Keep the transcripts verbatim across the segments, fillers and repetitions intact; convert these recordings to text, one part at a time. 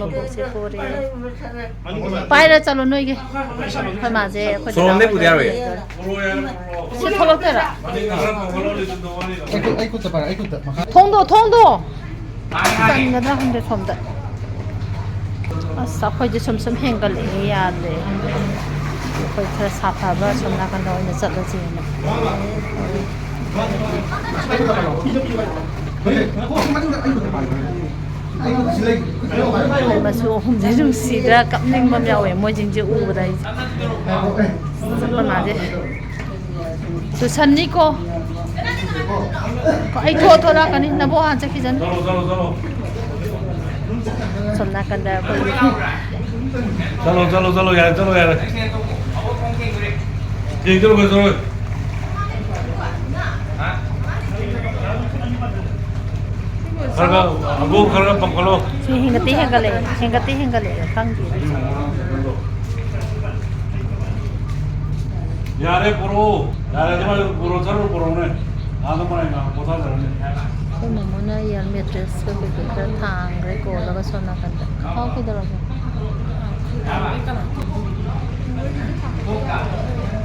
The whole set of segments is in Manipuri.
ꯃꯕꯨꯛꯁꯦ ꯄꯣꯔꯦ꯫ ꯄꯥꯏꯔ ꯆꯠꯂꯣ ꯅꯣꯏꯒꯤ꯫ ꯑꯩꯈꯣꯏ ꯃꯥꯁꯦ ꯑꯩꯈꯣꯏ ꯁꯣꯔꯣꯝꯗꯩ ꯄꯨꯗꯤ ꯌꯥꯔꯣꯏꯌꯦ꯫ ꯁꯤ ꯊꯣꯛꯂꯛꯇꯣꯏꯔꯥ? ꯑꯩ ꯈꯨꯠ, ꯑꯩ ꯈꯨꯠꯇ ꯄꯥꯏꯔꯣ, ꯑꯩ ꯈꯨꯠꯇ, ꯃꯈꯥ꯫ ꯊꯣꯡꯗꯣ, ꯊꯣꯡꯗꯣ! ꯆꯟꯒꯗ꯭ꯔꯥ ꯈꯪꯗꯦ ꯁꯣꯝꯗ꯫ ꯑꯁ, ꯑꯩꯈꯣꯏꯗꯤ ꯁꯨꯝ ꯁꯨꯝ ꯍꯦꯟꯒꯠꯂꯛꯑꯦ, ꯌꯥꯗ꯭ꯔꯦ꯫ ꯑꯩꯈꯣꯏ ꯈꯔ ꯁꯥꯐꯕ ꯁꯣꯝ ꯅꯥꯀꯟꯗ ꯑꯣꯏꯅ ꯆꯠꯂꯁꯦꯅ꯫ ꯃꯆꯨ ꯑꯍꯨꯝꯁꯦ ꯅꯨꯡꯁꯤꯗ꯭ꯔꯥ? ꯀꯞꯅꯤꯡꯕ ꯑꯃ ꯌꯥꯎꯋꯦ ꯃꯣꯏꯁꯤꯡꯁꯦ ꯎꯕꯗ ꯑꯩꯁꯦ꯫ ꯆꯠꯄ ꯃꯥꯁꯦ꯫ ꯁꯨꯁꯟꯅꯤꯀꯣ꯫ ꯑꯩ ꯊꯣꯛꯑ ꯊꯣꯛꯂꯛꯀꯅꯤ꯫ ꯅꯕꯣꯛ ꯍꯥꯟꯅ ꯆꯠꯈꯤꯁꯅꯨ꯫ ꯆꯠꯂꯣ, ꯆꯠꯂꯣ, ꯆꯠꯂꯣ꯫ ꯁꯣꯝ ꯅꯥꯀꯟꯗ ꯑꯩꯈꯣꯏꯒꯤ ꯆꯠꯂꯣ, ꯆꯠꯂꯣ, ꯆꯠꯂꯣ, ꯌꯥꯔꯦ, ꯆꯠꯂꯣ, ꯌꯥꯔꯦ꯫ ꯌꯦꯡ ꯆꯠꯂꯣ, ꯆꯠꯂꯣ꯫ ꯈꯔ ꯈꯔ, ꯑꯕꯣꯛ ꯈꯔ ꯈꯔ ꯄꯪꯀꯠꯂꯣ꯫ ꯁꯤ ꯍꯦꯟꯒꯠꯇꯤ ꯍꯦꯟꯒꯠꯂꯛꯑꯦ, ꯍꯦꯟꯒꯠꯇꯤ ꯍꯦꯟꯒꯠꯂꯛꯑꯦ, ꯈꯪꯗꯦ꯫ ꯌꯥꯔꯦ, ꯄꯨꯔꯛꯑꯣ꯫ ꯌꯥꯔꯦ, ꯑꯗꯨꯃꯥꯏꯅ ꯄꯨꯔꯛꯑꯣ, ꯆꯠꯂꯣ, ꯄꯨꯔꯛꯑꯣꯅꯦ꯫ ꯑꯥꯗ ꯃꯥꯏ ꯉꯥꯏꯍꯥꯛ ꯄꯣꯊꯥꯖꯔꯅꯤ꯫ ꯑꯩꯈꯣꯏ ꯃꯃꯣꯅ ꯏꯌꯥꯔ ꯃꯦꯇ꯭ꯔꯦꯁꯀ ꯀꯩꯀꯩ ꯈꯔ ꯊꯥꯡꯈ꯭ꯔꯦ ꯀꯣꯜꯂꯒ ꯁꯣꯝ ꯅꯥꯀꯟꯗ꯫ ꯍꯥꯎ, ꯀꯩꯗꯧꯔꯒꯦ?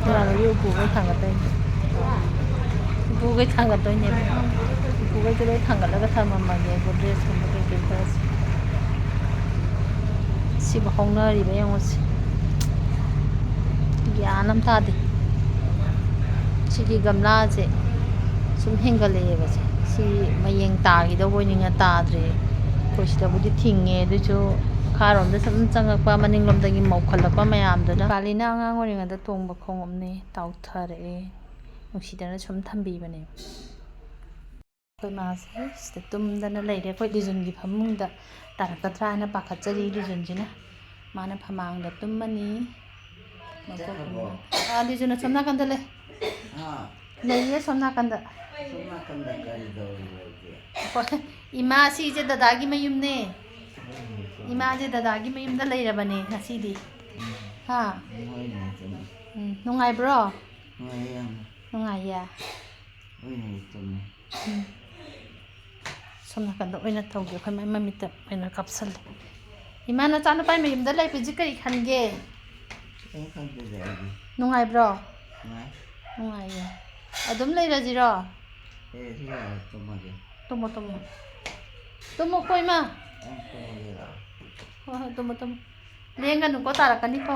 ꯌꯥꯔꯣꯏꯌꯦ, ꯎꯄꯨꯈꯩ ꯊꯥꯡꯒꯠꯇꯣꯏꯅꯦ꯫ ꯎꯄꯨꯈꯩ ꯊꯥꯡꯒꯠꯇꯣꯏꯅꯦꯕ꯫ ꯎꯄꯨꯈꯩꯁꯦ ꯂꯣꯏ ꯊꯥꯡꯒꯠꯂꯒ ꯊꯝꯃꯝꯃꯒꯦ, ꯒꯣꯗ꯭ꯔꯦꯖꯀꯨꯝꯕ ꯀꯩꯀꯩ ꯈꯔꯁꯦ꯫ ꯁꯤꯕꯨ ꯍꯧꯅꯔꯤꯕ ꯌꯦꯡꯉꯨꯁꯦ꯫ ꯒ꯭ꯌꯥꯟ ꯑꯃ ꯇꯥꯗꯦ꯫ ꯁꯤꯒꯤ ꯒꯝꯂꯥꯁꯦ ꯁꯨꯝ ꯍꯦꯟꯒꯠꯂꯛꯑꯦꯕ ꯁꯦ꯫ ꯁꯤ ꯃꯌꯦꯡ ꯇꯥꯈꯤꯗꯧꯕ ꯑꯣꯏꯅꯤꯡꯉ ꯇꯥꯗ꯭ꯔꯦ꯫ ꯑꯩꯈꯣꯏ ꯁꯤꯗꯕꯨꯗꯤ ꯊꯤꯡꯉꯦ, ꯑꯗꯨꯏꯁꯨ ꯃꯈꯥꯔꯣꯝꯗ ꯁꯨꯝ ꯆꯪꯉꯛꯄ, ꯃꯅꯤꯡꯂꯣꯝꯗꯒꯤ ꯃꯧꯈꯠꯂꯛꯄ ꯃꯌꯥꯝꯗꯨꯅ꯫ ꯄꯥꯂꯤꯅ ꯑꯉꯥꯡ ꯑꯣꯏꯔꯤꯉꯩꯗ ꯇꯣꯡꯕ ꯈꯣꯡꯎꯞꯅꯦ, ꯇꯥꯎꯊꯔꯛꯑꯦ꯫ ꯅꯨꯡꯁꯤꯗꯅ ꯁꯨꯝ ꯊꯝꯕꯤꯕꯅꯦ꯫ ꯑꯩꯈꯣꯏ ꯃꯥꯁꯦ ꯁꯤꯗ ꯇꯨꯝꯗꯅ ꯂꯩꯔꯦ꯫ ꯑꯩꯈꯣꯏ ꯂꯤꯖꯨꯟꯒꯤ ꯐꯃꯨꯡꯗ ꯇꯥꯔꯛꯀꯗ꯭ꯔꯥ ꯍꯥꯏꯅ ꯄꯥꯈꯠꯆꯔꯤ ꯂꯤꯖꯨꯟꯁꯤꯅ꯫ ꯃꯥꯅ ꯐꯃꯥꯡꯗ ꯇꯨꯝꯃꯅꯤ꯫ ꯃꯀꯣꯛ ꯆꯠꯈ꯭ꯔꯕꯣ? ꯑꯥ, ꯂꯤꯖꯨꯟ ꯑꯁꯣꯝ ꯅꯥꯀꯟꯗ ꯂꯩ꯫ ꯑꯥ꯫ ꯂꯩꯌꯦ, ꯁꯣꯝ ꯅꯥꯀꯟꯗ꯫ ꯁꯣꯝ ꯅꯥꯀꯟꯗ ꯀꯔꯤ ꯇꯧꯔꯤꯕ ꯍꯧꯖꯤꯛ? ꯍꯣꯏ꯫ ꯏꯃꯥ, ꯁꯤꯁꯦ ꯗꯗꯥꯒꯤ ꯃꯌꯨꯝꯅꯦ꯫ ꯎꯝ, ꯁꯣꯝ ꯏꯃꯥꯁꯦ ꯗꯗꯥꯒꯤ ꯃꯌꯨꯝꯗ ꯂꯩꯔꯕꯅꯦ ꯉꯁꯤꯗꯤ꯫ ꯎꯝ꯫ ꯍꯥ? ꯍꯣꯏꯅꯦ, ꯆꯨꯝꯃꯤ꯫ ꯎꯝ, ꯅꯨꯡꯉꯥꯏꯕ꯭ꯔꯣ? ꯅꯨꯡꯉꯥꯏꯌꯦ ꯌꯥꯝꯅ꯫ ꯅꯨꯡꯉꯥꯏꯌꯦ? ꯍꯣꯏꯅꯦ, ꯆꯨꯝꯃꯤ꯫ ꯎꯝ꯫ ꯁꯣꯝ ꯅꯥꯀꯟꯗ ꯑꯣꯏꯅ ꯇꯧꯒꯦ꯫ ꯑꯩꯈꯣꯏ ꯃꯥꯏ ꯃꯃꯤꯠꯇ ꯑꯣꯏꯅ ꯀꯥꯞꯁꯜꯂꯦ꯫ ꯏꯃꯥ, ꯅꯆꯥꯅꯨꯄꯥ ꯃꯌꯨꯝꯗ ꯂꯩꯕꯁꯤ ꯀꯔꯤ ꯈꯟꯒꯦ? ꯀꯩꯝ ꯈꯟꯗꯦꯗ ꯑꯩꯗꯤ꯫ ꯅꯨꯡꯉꯥꯏꯕ꯭ꯔꯣ? ꯅꯨꯡꯉꯥꯏ꯫ ꯅꯨꯡꯉꯥꯏꯌꯦ꯫ ꯑꯗꯨꯝ ꯂꯩꯔꯁꯤꯔꯣ? ꯑꯦ ꯁꯤ ꯌꯥꯔꯦ, ꯇꯨꯝꯃꯒꯦ꯫ ꯇꯨꯝꯃꯣ, ꯇꯨꯝꯃꯣ꯫ ꯇꯨꯝꯃꯣ ꯀꯣ ꯏꯃꯥ꯫ ꯑꯪ ꯇꯨꯝꯃꯒꯦ ꯂꯥꯛꯑꯣ꯫ ꯍꯣꯏ, ꯍꯣꯏ, ꯇꯨꯝꯃꯣ, ꯇꯨꯝꯃꯣ꯫ ꯂꯦꯡꯒꯅꯨꯀꯣ, ꯇꯥꯔꯛꯀꯅꯤꯀꯣ꯫